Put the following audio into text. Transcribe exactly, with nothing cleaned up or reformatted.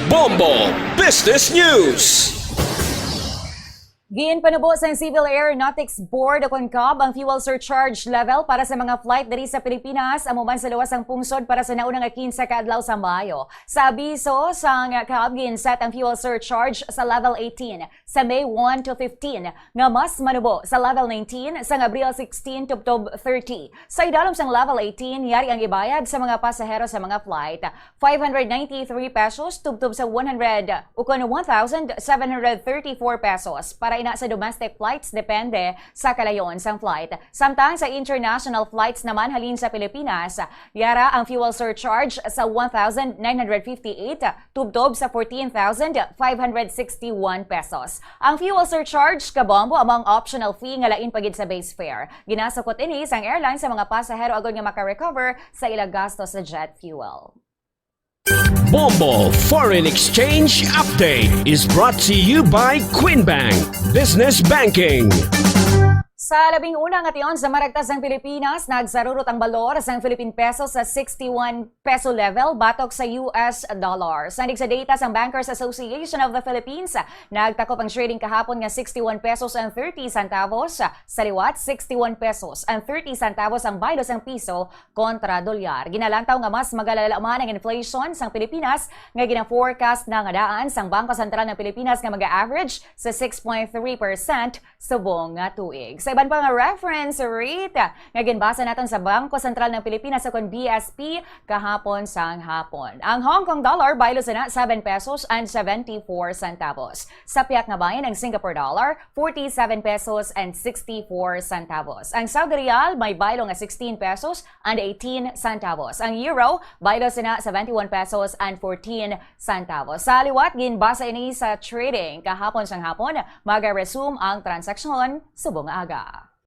Bombo Business News. Ginpanubo sang Civil Aeronautics Board o kon CAB ang fuel surcharge level para sa mga flight diri sa Pilipinas, amo man sa luwas sang pungsod para sa nauna nga kinsa ka adlaw sa Mayo. Sa abiso sang CAB, gin-set ang fuel surcharge sa level eighteen sa May one to fifteen, nga mas manubo sa level nineteen sang Abril sixteen tubtob thirty. Sa idalom sang level eighteen, yari ang ibayad sa mga pasahero sa mga flight, five hundred ninety-three pesos tubtob sa one hundred, ukon one thousand seven hundred thirty-four pesos para ina sa domestic flights, depende sa kalayon sang flight. Samtang sa international flights naman halin sa Pilipinas, yara ang fuel surcharge sa one thousand nine hundred fifty-eight tubtob sa fourteen thousand five hundred sixty-one pesos. Ang fuel surcharge, kabombo, amo ang optional fee nga lain pa gid sa base fare. Ginasukot ini sang airline sa mga pasahero agod nga maka-recover sa ila gasto sa jet fuel. Bombo Foreign Exchange Update is brought to you by Queen Bank Business Banking. Sa labing una nga tion sa maragtas sang Pilipinas, nagsarurot ang balor sang Philippine peso sa sixty-one peso level batok sa U S dollar. Sandig sa data sang Bankers Association of the Philippines, nagtakop ang trading kahapon nga sixty-one pesos and thirty centavos. Sa liwat, sixty-one pesos and thirty centavos ang baylo sang piso kontra dolyar. Ginalantaw nga mas magalala man ang inflation sang Pilipinas nga gina-forecast na nga daan sang Bangko Sentral ng Pilipinas nga mag-average sa six point three percent subong nga tuig. Sa iban pa nga reference rate nga ginbasa naton sa Bangko Sentral ng Pilipinas o kon B S P kahapon sang hapon, ang Hong Kong dollar baylo sina seven pesos and seventy-four centavos. Sa piyak nga bahin, ang Singapore dollar, forty-seven pesos and sixty-four centavos. Ang Saudi riyal may baylo nga sixteen pesos and eighteen centavos. Ang euro, baylo sina seventy-one pesos and fourteen centavos. Sa liwat, ginbasa ini sa trading kahapon sang hapon. Maga-resume ang transaksyon subong nga aga.